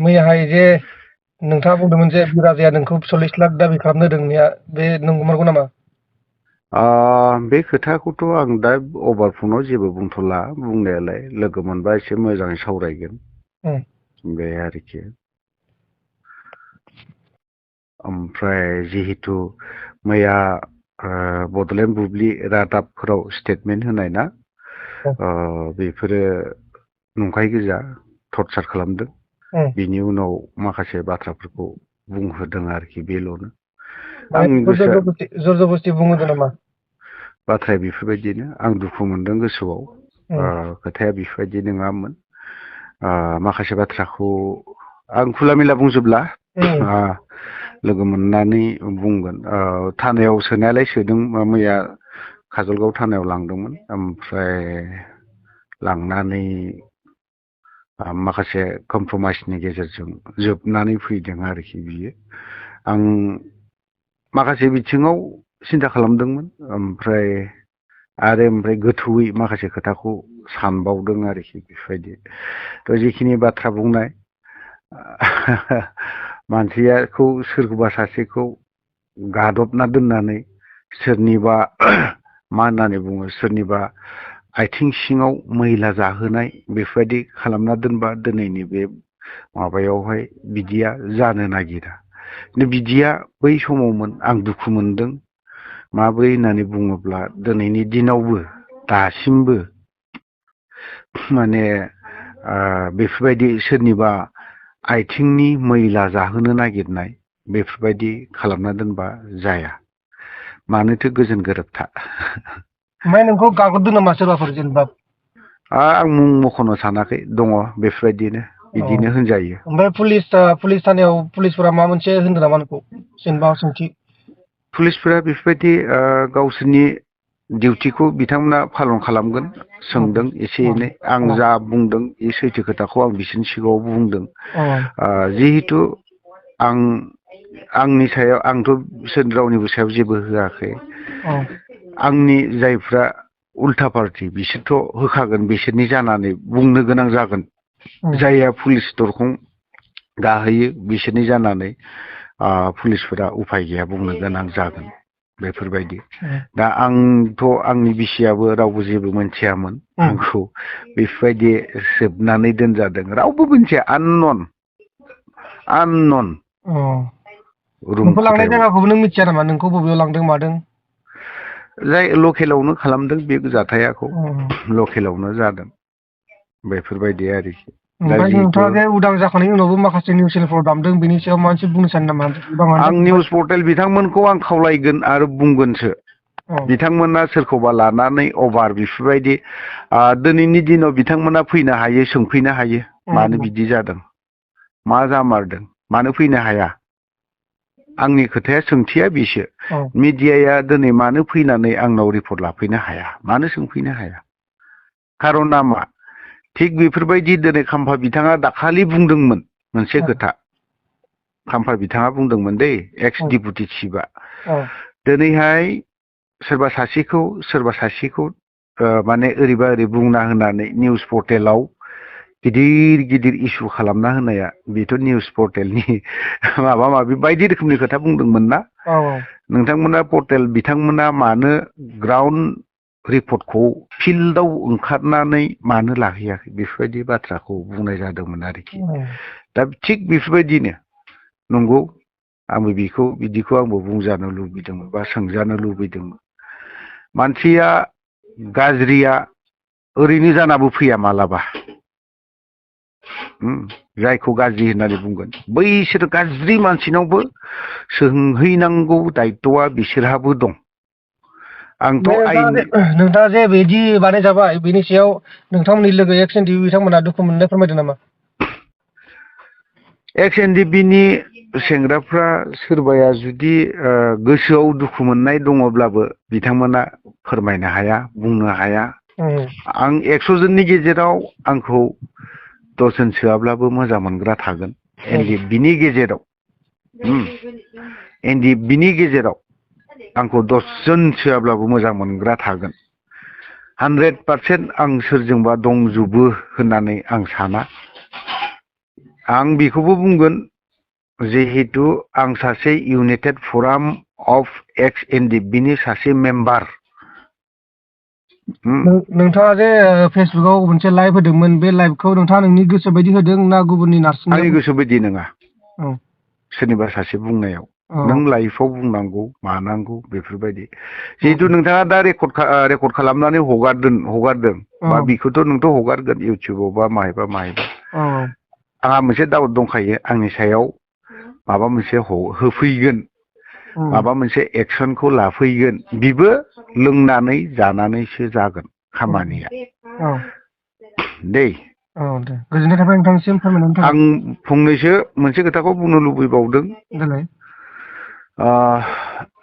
मैयाहाय जे नोंथाङा बुंदोंमोन जे बिराजया नोंखौ 40 लाख दाबि खालामनो होदोंनिया बे नंगौमारगौ नामा? बे खोथाखौथ' आं दा अभार फनाव जेबो बुंथ'ला बुंनायालाय लोगो मोनबा एसे मोजाङै सावरायगोन बे आरोखि। ओमफ्राय जिहेतु मैया बड'लेण्ड बुब्लि रादाबफोराव स्टेटमेन्ट होनाय ना बेफोरो नंखाय गोजा टर्चार खालामदों बिनि उनाव माखासे बाथ्राफोरखौ बुंहोदों आरोखि बेल'नो। आंनि गोसोआ जर जबस्ति बुंहोदों नामा? बाथ्राया बेफोरबायदिनो आं दुखु मोनदों गोसोआव खोथाया बेफोरबायदि नङामोन। माखासे बाथ्राखौ आं खुला मेला बुंजोबला लोगो मोननानै बुंगोन। थानायाव सोनायालाय सोदों मैया काजलगाव थानायाव लांदोंमोन ओमफ्राय लांनानै माखासे कमप्रमाइसनि गेजेरजों जोबनानै फैदों आरोखि बियो। आं माखासे बिथिङाव सिन्था खालामदोंमोन ओमफ्राय गोथौयै माखासे खोथाखौ सानबावदों आरोखि बेफोरबायदि। थ' जिखिनि बाथ्रा बुंनाय मानसियाखौ सोरखौबा सासेखौ गादबना दोननानै सोरनिबा मा होननानै बुङो सोरनिबा आथिं सिङाव मैला जाहोनाय बेफोरबायदि खालामना दोनबा दिनैनि बे माबायावहाय बिदिया जानो नागिरा। बिदिया बै समावमोन आं दुखु मोनदों। माब्रै होननानै बुङोब्ला दिनैनि दिनावबो दासिमबो माने बेफोरबायदि सोरनिबा आथिंनि मैला जाहोनो नागिरनाय बेफोरबायदि खालामना दोनबा जाया। मानोथो गोजोन गोरोबथा। ओमफ्राय नोंखौ गाग्लोबदों नामा सोरबाफोर जेनेबा? आं मुं मख'नो सानाखै दङ बेफोरबायदिनो बिदिनो होनजायो। ओमफ्राय पुलिस थानायाव पुलिसफोरा माबा मोनसे होनदों नामा नोंखौ जेनेबा सोंथि? पुलिसफोरा बेफोरबायदि गावसोरनि डिउटिखौ बिथांमोना पालन खालामगोन। सोंदों एसे एनै आं जा बुंदों बे सैथो खोथाखौ आं बिसोरनि सिगाङाव बुंदों। जिहेथु आंनि सायाव आंथ' सोरनि रावनिबो सायाव जेबो होआखै। आंनि जायफ्रा उल्था पार्टि बिसोरथ' होखागोन बिसोरनि जानानै बुंनो गोनां जागोन। जायहा पुलिस दरखं गाहैयो बिसोरनि जानानै पुलिसफोरा उफाय गैया बुंनो गोनां जागोन बेफोरबायदि। दा आंथ' आंनि बिसियाबो रावबो जेबो मोनथियामोन आंखौ बेफोरबायदि जोबनानै दोनजादों रावबो मोनथिया आननन। नोंखौ लांनाय जायगाखौबो नों मिथिया नामा नोंखौ बबेयाव लांदों मादों? जाय लकेलावनो खालामदों बे जाथायाखौ लकेलावनो जादों बेफोरबायदि आरोखि। ओमफ्राय नोंथाङा जे उदां जाखांनायनि उनावबो माखासे निउस चेनेलफोराव दामदों बेनि सायाव माबा मोनसे बुंनो सानो नामा? आं निउस पर्टेल बिथांमोनखौ आं खावलायगोन आरो बुंगोनसो। बिथांमोना सोरखौबा लानानै अभार बेफोरबायदि दिनैनि दिनाव बिथांमोना फैनो हायो सोंफैनो हायो मानो बिदि जादों मा जामारदों मानो फैनो हाया। आंनि खोथाया सोंथिया बेसो मिडियाया दिनै मानो फैनानै आंनाव रिपर्ट लाफैनो हाया मानो सोंफैनो हाया खारना मा? थिग बेफोरबायदि दिनै खाम्फा बिथाङा दाखालि बुंदोंमोन मोनसे खोथा। खाम्फा बिथाङा बुंदोंमोन दै एक्स डिपुटि चिफआ दिनैहाय सोरबा सासेखौ माने ओरैबा ओरै बुंना होनानै निउस पर्टेलाव गिदिर गिदिर इसु खालामना होनाया बेथ' निउस पर्टेलनि माबा माबि बायदि रोखोमनि खोथा बुंदोंमोन ना? नोंथांमोना पर्टेल बिथांमोना मानो ग्राउन्ड रिपर्टखौ फिल्डआव ओंखारनानै मानो लाहैयाखै बेफोरबायदि बाथ्राखौ बुंनाय जादोंमोन आरोखि। दा थिग बेफोरबायदिनो नंगौ आंबो बिदिखौ आंबो बुंजानो लुबैदोंमोन बा सोंजानो लुबैदोंमोन। मानसिया गाज्रिया ओरैनो जानाबो फैया मालाबा। जायखौ गाज्रि होननानै बुंगोन बैसोर गाज्रि मानसिनावबो सोंहैनांगौ दायथ'आ बिसोरहाबो दं। नोंथाङा जे बिदि बानाय जाबाय बिनि सायाव नोंथांमोननि लोगो एक्स एन टि भि बिथांमोना दुखु मोननाय फोरमायदों नामा? एक्स एन टि भि नि सेंग्राफ्रा सोरबाया जुदि गोसोआव दुखु मोननाय दङब्लाबो बिथांमोना फोरमायनो हाया बुंनो हाया। आं 100 जननि गेजेराव आंखौ 10 जन सोआब्लाबो मोजां मोनग्रा थागोन। बिनि गेजेराव आंखौ 10 जन सोआब्लाबो मोजां मोनग्रा थागोन। 100% आं सोरजोंबा दंजोबो होननानै आं साना। आं बेखौबो बुंगोन जिहेतु आं सासे इउनाइटेड फराम अफ एक्स एनडिएफबि सासे मेम्बार। नोंथाङा जे फेसबुकाव मोनसे लाइभ होदोंमोन बे लाइभखौ नोंथाङा नोंनि गोसो बायदि होदों ना गुबुननि नारसिननायाव? आंनि गोसो बायदि नङा। औ सोरनिबा सासे बुंनायाव औ नों लाइफआव बुंनांगौ मानांगौ बेफोरबायदि जिहेतु नोंथाङा दा रेकर्ड खालामनानै हगारदों बा बेखौथ' नोंथ' हगारगोन इउटुबाव बा माहायबा आंहा मोनसे दाउट दंखायो आंनि सायाव माबा मोनसे होफैगोन माबा मोनसे एक्सनखौ लाफैगोन बिबो लोंनानै जानानैसो जागोन खामानिया दै। औ दे गोजोननाय थाबाय नोंथांनिसिम फोरमायनायनि थाखाय। आं फंनैसो मोनसे खोथाखौ बुंनो लुबैबावदों। देलाय।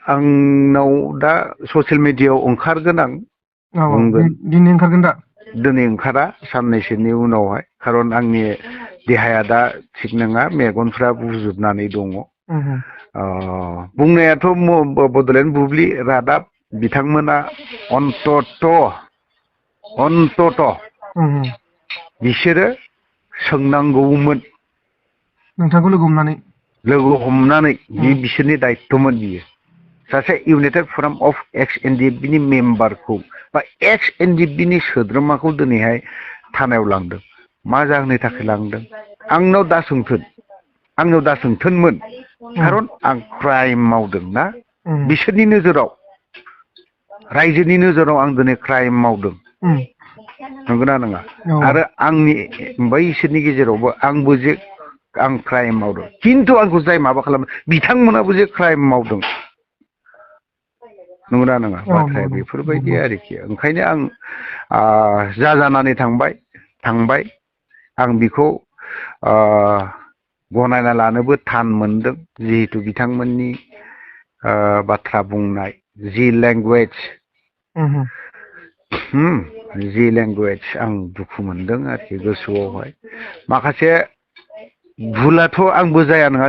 आंनाव दा ससियेल मिडियायाव ओंखारगोन आं बुंगोन दिनै ओंखारगोन दा? दिनै ओंखारा साननैसोनि उनावहाय खारन आंनि देहाया दा थिग नङा मेगनफ्रा बुजोबनानै दङ। बुंनायाथ' बड'लेण्ड बुब्लि रादाब बिथांमोना अन्तत बिसोरो सोंनांगौमोन नोंथांखौ लोगो हमनानै बिसोरनि दायथ'मोन बियो सासे इउनाइटेड फराम अफ एक्स एनडिएफबिनि मेम्बारखौ बा एक्स एनडिएफबिनि सोद्रोमाखौ दिनैहाय थानायाव लांदों मा जाहोननि थाखाय लांदों आंनाव दा सोंथोनमोन खारन आं क्राइम मावदों ना बिसोरनि नोजोराव रायजोनि नोजोराव आं दिनै क्राइम मावदों नंगौना नङा आरो आंनि बैसोरनि गेजेरावबो आंबो जे आं क्राइम मावदों खिन्थु आंखौ जाय माबा खालामो बिथांमोनाबो जे क्राइम मावदों नंगौना नङा बाथ्राया बेफोरबायदि आरोखि ओंखायनो आं जा जानानै थांबाय आं बेखौ गनायना लानोबो थान मोनदों जिहेथु बिथांमोननि बाथ्रा बुंनाय जि लेंगुवेज आं दुखु मोनदों आरोखि गोसोआवहाय माखासे भुलाथ' आंबो जाया नङा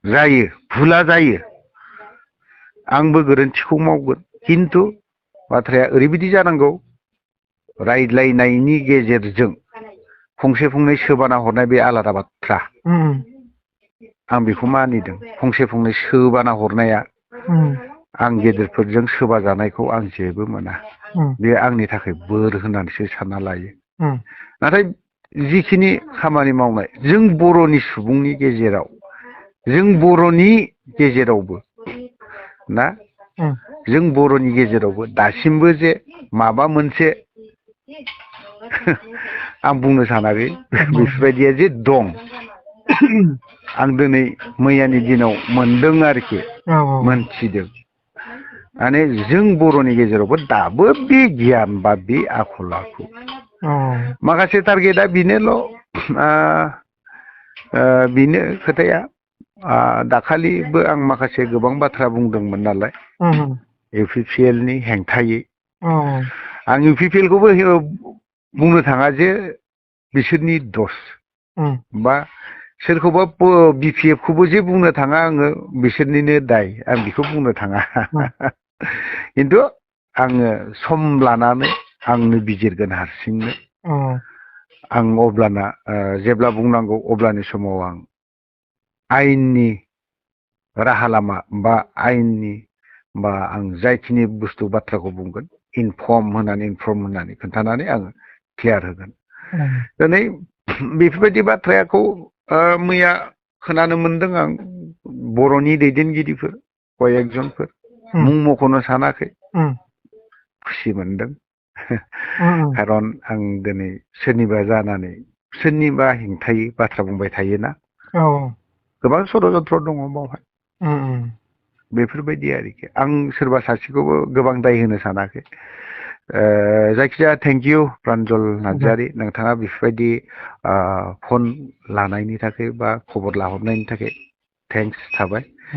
जायो भुला जायो आंबो गोरोन्थिखौ मावगोन खिन्थु बाथ्राया ओरैबायदि जानांगौ रायज्लायनायनि गेजेरजों फंसे फंनै सोबाना हरनाय बे आलादा बाथ्रा आं बेखौ मानिदों फंसे फंनै सोबाना हरनाया आं गेदेरफोरजों सोबा जानायखौ आं जेबो मोना बे आंनि थाखाय बोर होननानैसो सानना लायो नाथाय जिखिनि खामानि मावनाय जों बर'नि सुबुंनि गेजेराव जों बर'नि गेजेरावबो ना जों बर'नि गेजेरावबो दासिमबो जे माबा मोनसे आं बुंनो सानाखै बेफोरबायदिया जे दं आं दिनै मैयानि दिनाव मोनदों आरोखि मोनथिदों माने जों बर'नि गेजेरावबो दाबो बे गियान बा बे आखल आखु माखासे टारगेटआ बेनोल' बेनो खोथाया दाखालिबो आं माखासे गोबां बाथ्रा बुंदोंमोन नालाय इउपिपिएलनि हेंथायै आं इउपिपिएलखौबो बुंनो थाङा जे बिसोरनि दस बा सोरखौबा बिपिएफखौबो जे बुंनो थाङा आङो बिसोरनिनो दाय आं बेखौ बुंनो थाङा खिन्थु आङो सम लानानै आंनो बिजिरगोन हारसिंनो आं अब्लाना जेब्ला बुंनांगौ अब्लानि समाव आं आयेननि राहा लामा बा आयेननि बा आं जायखिनि बुस्थु बाथ्राखौ बुंगोन इनफर्म होनानै खोन्थानानै आङो क्लियार होगोन दिनै बेफोरबायदि बाथ्राखौ मैया खोनानो मोनदों आं बर'नि दैदेनगिरिफोर कयेकजनफोर मुं मख'नो सानाखै खुसि मोनदों खारन आं दिनै सोरनिबा हेंथायै बाथ्रा बुंबाय थायोना गोबां षड्यन्त्र दङ बावहाय बेफोरबायदि आरोखि आं सोरबा सासेखौबो गोबां दाय होनो सानाखै जायखिजाया थेंक इउ प्रान्जल नार्जारि नोंथाङा बेफोरबायदि फन लानायनि थाखाय बा खबर लाहरनायनि थाखाय थेंक्स थाबाय